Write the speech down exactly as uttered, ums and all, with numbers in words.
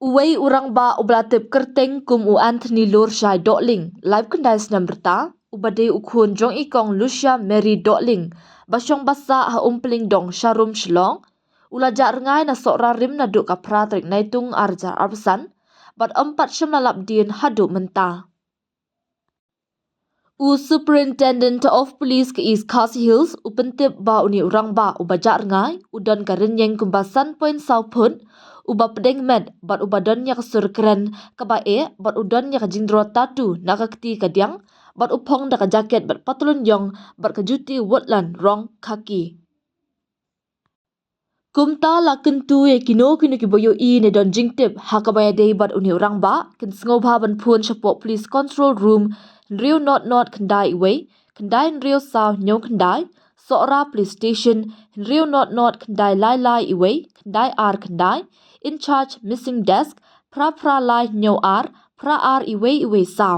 Uwei u rangbah uba la tip kyrteng kum u Anthony Lurshai Dohling, laiphew khyndai snem rta, uba dei u khun jong i Kong Lucia Mary Dohling, ba shong ba sah ha Umplyngdong, Sharum, Shillong, u la jah rngai na Sohra Rim naduh ka phra tarik Naitung ar hajar arphew san, bad ym pat shym la lap dien haduh mynta. U Superintendent of Police ka East Khasi Hills u pyntip ba une u rangbah uba jah rngai u don ka rynïeng kumba san point saw phut, uba pdeng met bad uba don ïa ka sur kren kaba eh bad u don ïa ka jingdro tattoo na ka kti kadiang, bad u phong da ka jaket bad patlun ïong bad ka juti Woodland rong khaki. Kumta la kyntu ïa kino kino kiba ïohi ne don jingtip ha kaba ïadei bad une u rangbah, kin sngewbha ban phone shapoh Police Control Room hynriew not not khyndai wei khyndai hynriew saw hynñiew khyndai, Sohra Police Station hynriew not not khyndai lai lai wei khyndai ar khyndai, In Charge Missing Desk phra phra lai hynñiew ar phra ar wei wei saw.